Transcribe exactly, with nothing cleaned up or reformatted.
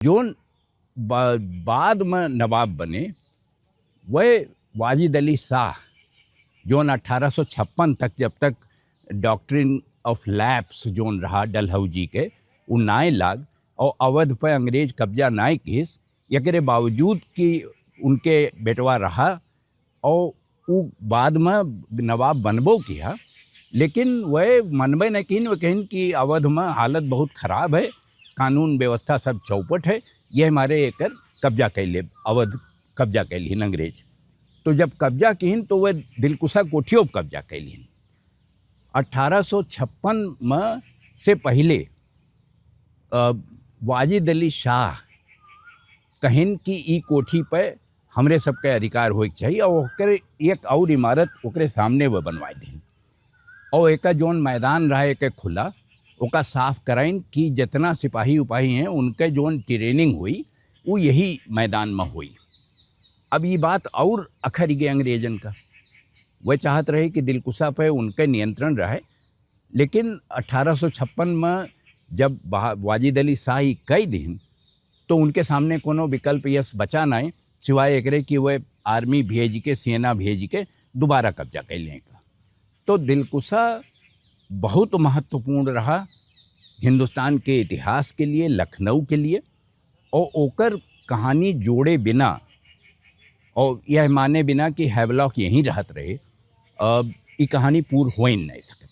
जोन बा-, बाद में नवाब बने, वह वाजिद अली शाह, जोन अठारह सौ छप्पन तक, जब तक Doctrine of Lapse जोन रहा डलहौजी के, उ नाय लाग और अवध पे अंग्रेज कब्जा नाय किस, एकरे बावजूद कि उनके बेटवा रहा और उ बाद में नवाब बनबो किया, लेकिन वह मनबे न किन, वह कहिन कि अवध में हालत बहुत खराब है, कानून व्यवस्था सब चौपट है, यह हमारे एकर कब्जा कैले, अवध कब्जा कैलिन अंग्रेज। तो जब कब्जा किन तो वह दिलकुशा कोठियों पर कब्जा कैलिन। अठारह सौ छप्पन में से पहले, अ, वाजिद अली शाह कहिन कि ई कोठी पे हमरे सबके अधिकार होए के चाहिए, और ओकरे एक और इमारत ओकरे सामने वो बनवाए दिन। और एका जोन मैदान रहा एक खुला, ओका साफ कराइन कि जितना सिपाही उपाही हैं, उनके जोन training हुई, वो यही मैदान में हुई। अब ये बात और अखर गए अंग्रेजन का, वह चाहत रहे कि दिलकुशा पे उनके नियंत्रण रहे, लेकिन अठारह सौ छप्पन में जब बहा-, वाजिद अली शाह ई कई दिन, तो उनके सामने कोनो विकल्प यस बचा नाय, सिवाय एकरे कि वह army भेज के, सेना भेज के दोबारा कब्जा कर लें का। तो दिलकुशा बहुत महत्वपूर्ण रहा हिंदुस्तान के इतिहास के लिए, लखनऊ के लिए, और ओकर कहानी जोड़े बिना और यह माने बिना कि हैवलॉक यहीं रहत रहे, अब ई कहानी पूर हो ही नहीं सकत।